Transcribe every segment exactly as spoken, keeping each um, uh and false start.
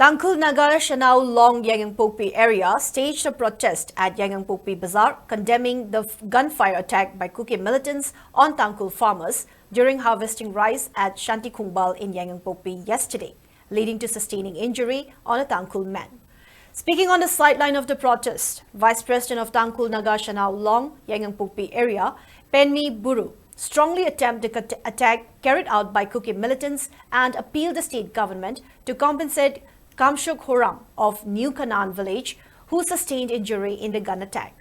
Tangkhul Naga Shanao Long Yangangpokpi area staged a protest at Yangangpokpi Bazaar, condemning the f- gunfire attack by Kuki militants on Tangkhul farmers during harvesting rice at Shanti Khongbal in Yangangpokpi yesterday, leading to sustaining injury on a Tangkhul man. Speaking on the sideline of the protest, Vice President of Tangkhul Naga Shanao Long Yangangpokpi area, Penmi Buru, strongly condemned the cat- attack carried out by Kuki militants and appealed the state government to compensate Kamshuk Horam of New Kanan village, who sustained injury in the gun attack.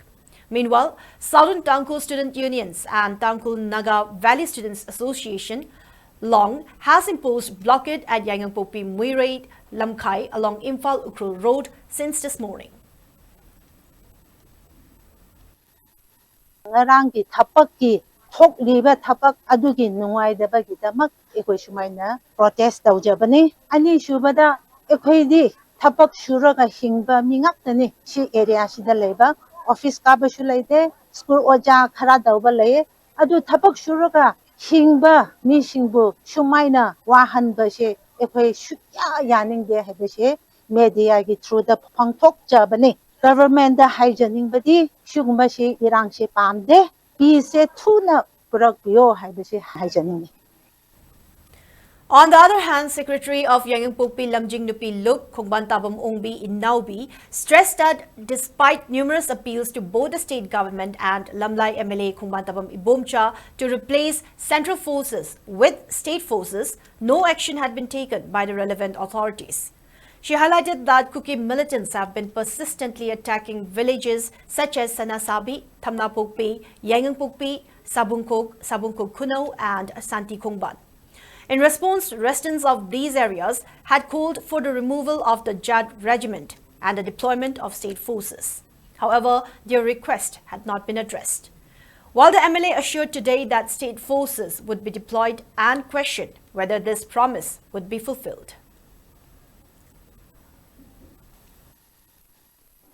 Meanwhile, Southern Tangkhul Student Unions and Tangkhul Naga Valley Students Association, Long, has imposed blockade at Yangangpokpi Muirei Lamkhai along Imphal Ukhrul Road since this morning. ꯉꯔꯥꯡꯒꯤ ꯊꯕꯛꯀꯤ ꯊꯣꯛꯂꯤꯕ ꯊꯕꯛ ꯑꯗꯨꯒꯤ ꯅꯨꯡꯉꯥꯏꯗꯕꯒꯤꯗꯃꯛ ꯑꯩꯈꯣꯏ ꯁꯨꯃꯥꯏꯅ protest ꯇꯧꯖꯕꯅꯤ꯫ ꯑꯅꯤꯁꯨꯕꯗ ꯑꯩꯈꯣꯏꯗꯤ ꯊꯕꯛ ꯁꯨꯔꯒ ꯍꯤꯡꯕ ꯃꯤ ꯉꯥꯛꯇꯅꯤ꯫ ꯁꯤ ꯑꯦꯔꯤꯌꯥꯁꯤꯗ ꯂꯩꯕ ꯑꯣꯐꯤꯁ ꯀꯥꯕꯁꯨ ꯂꯩꯇꯦ, ꯁ꯭ꯀꯨꯜ ꯑꯣꯖꯥ ꯈꯔ ꯇꯧꯕ ꯂꯩꯌꯦ꯫ ꯑꯗꯨ ꯊꯕꯛ ꯁꯨꯔꯒ ꯍꯤꯡꯕ ꯃꯤꯁꯤꯡꯕꯨ ꯁꯨꯃꯥꯏꯅ ꯋꯥꯍꯟꯕꯁꯦ ꯑꯩꯈꯣꯏ ꯁꯨꯛꯌꯥ ꯌꯥꯅꯤꯡꯗꯦ ꯍꯥꯏꯕꯁꯦ ꯃꯦꯗꯤꯌꯥꯒꯤ ꯊ꯭ꯔꯨꯗ ꯐꯣꯡꯊꯣꯛꯆꯕꯅꯤ꯫ ꯒꯚꯔꯟꯃꯦꯟꯗ ꯍꯥꯏꯖꯅꯤꯡꯕꯗꯤ ꯁꯤꯒꯨꯝꯕꯁꯤ ꯏꯔꯥꯡꯁꯦ ꯄꯥꯝꯗꯦ, ꯄꯤꯁꯁꯦ ꯊꯨꯅ ꯄꯨꯔꯛꯄꯤꯌꯣ ꯍꯥꯏꯕꯁꯦ ꯍꯥꯏꯖꯅꯤꯡꯉꯤ꯫ On the other hand, Secretary of Yangangpokpi Lamjing Nupi Luk Khongban Tabam Ongbi Inaubi stressed that despite numerous appeals to both the state government and Lamlai M L A Khongban Tabam Ibomcha to replace central forces with state forces, no action had been taken by the relevant authorities. She highlighted that Kuki militants have been persistently attacking villages such as Sanasabi, Thamnapokpi, Yangangpokpi, Sabungkok, Sabungkok Khunou, and Santi Khongban. In response, residents of these areas had called for the removal of the Jat regiment and the deployment of state forces. However, their request had not been addressed. While the M L A assured today that state forces would be deployed and questioned whether this promise would be fulfilled.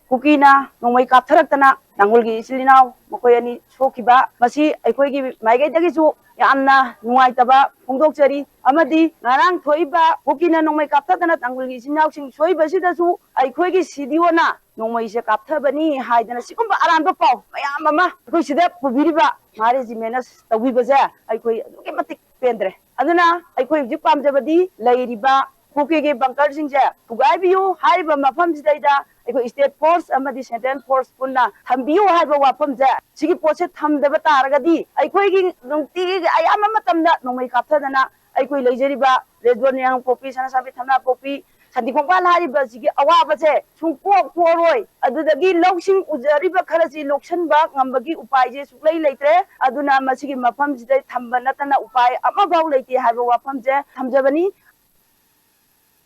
ꯀꯨꯀꯤꯅ ꯅꯣꯡꯃꯩ ꯀꯥꯞꯊꯔꯛꯇꯅ ꯇꯥꯡꯈꯨꯜꯒꯤ ꯏꯆꯤꯜ ꯏꯅꯥꯎ ꯃꯈꯣꯏ ꯑꯅꯤ ꯁꯣꯛꯈꯤꯕ, ꯃꯁꯤ ꯑꯩꯈꯣꯏꯒꯤ ꯃꯥꯏꯀꯩꯗꯒꯤꯁꯨ ꯌꯥꯝꯅ ꯅꯨꯡꯉꯥꯏꯇꯕ ꯐꯣꯡꯗꯣꯛꯆꯔꯤ꯫ ꯑꯃꯗꯤ ꯉꯔꯥꯡ ꯊꯣꯛꯏꯕ ꯀꯨꯀꯤꯅ ꯅꯣꯡꯃꯩ ꯀꯥꯞꯊꯗꯅ ꯇꯥꯡꯈꯨꯜꯒꯤ ꯏꯆꯤꯟ ꯏꯅꯥꯎꯁꯤꯡ ꯁꯣꯛꯏꯕꯁꯤꯗꯁꯨ ꯑꯩꯈꯣꯏꯒꯤ ꯁꯤ ꯗꯤ ꯑꯣꯅ ꯅꯣꯡꯃꯩꯁꯦ ꯀꯥꯞꯊꯕꯅꯤ ꯍꯥꯏꯗꯅ ꯁꯤꯒꯨꯝꯕ ꯑꯔꯥꯟꯕ ꯄꯥꯎ ꯃꯌꯥꯝ ꯑꯃ ꯑꯩꯈꯣꯏ ꯁꯤꯗ ꯄꯨꯕꯤꯔꯤꯕ ꯃꯍꯥꯔꯥꯖ ꯖꯤꯃꯦꯅ ꯇꯧꯕꯤꯕꯁꯦ ꯑꯩꯈꯣꯏ ꯑꯗꯨꯛꯀꯤ ꯃꯇꯤꯛ ꯄꯦꯟꯗ꯭ꯔꯦ꯫ ꯑꯗꯨꯅ ꯑꯩꯈꯣꯏ ꯍꯧꯖꯤꯛ ꯄꯥꯝꯖꯕꯗꯤ ꯂꯩꯔꯤꯕ ꯀꯨꯀꯤꯒꯤ ꯕꯪꯀꯔꯁꯤꯡꯁꯦ ꯊꯨꯒꯥꯏꯕꯤꯌꯨ ꯍꯥꯏꯔꯤꯕ ꯃꯐꯝꯁꯤꯗꯩꯗ ꯑꯩꯈꯣꯏ ꯁ꯭ꯇꯦꯠ ꯐꯣꯔꯁ ꯑꯃꯗꯤ ꯁꯦꯟꯇ꯭ꯔꯦꯜ ꯐꯣꯔꯁ ꯄꯨꯟꯅ ꯊꯝꯕꯤꯌꯨ ꯍꯥꯏꯕ ꯋꯥꯐꯝꯁꯦ, ꯁꯤꯒꯤ ꯄꯣꯠꯁꯦ ꯊꯝꯗꯕ ꯇꯥꯔꯒꯗꯤ ꯑꯩꯈꯣꯏꯒꯤ ꯅꯨꯡꯇꯤꯒꯤ ꯑꯌꯥꯝꯕ ꯃꯇꯝꯗ ꯅꯣꯡꯃꯩ ꯀꯥꯞꯊꯗꯅ ꯑꯩꯈꯣꯏ ꯂꯩꯖꯔꯤꯕ ꯔꯦꯗ ꯖꯣꯟ ꯌꯥꯡꯄꯣꯛꯄꯤ, ꯁꯅꯥꯁꯥꯕꯤ ꯊꯝꯅꯥꯄꯣꯛꯄꯤ, ꯁꯟꯗꯤ ꯈꯣꯡꯕꯥꯟ ꯍꯥꯏꯔꯤꯕꯁꯤꯒꯤ ꯑꯋꯥꯕꯁꯦ ꯁꯨꯡꯀꯣꯛ ꯀꯣꯛꯑꯔꯣꯏ꯫ ꯑꯗꯨꯗꯒꯤ ꯂꯧꯁꯤꯡ ꯎꯖꯔꯤꯕ ꯈꯔꯁꯤ ꯂꯣꯛꯁꯤꯟꯕ ꯉꯝꯕꯒꯤ ꯎꯄꯥꯏꯁꯦ ꯁꯨꯛꯂꯩ ꯂꯩꯇ꯭ꯔꯦ꯫ ꯑꯗꯨꯅ ꯃꯁꯤꯒꯤ ꯃꯐꯝꯁꯤꯗ ꯊꯝꯕ ꯅꯠꯇꯅ ꯎꯄꯥꯏ ꯑꯃꯐꯥꯎ ꯂꯩꯇꯦ ꯍꯥꯏꯕ ꯋꯥꯐꯝꯁꯦ ꯊꯝꯖꯕꯅꯤ꯫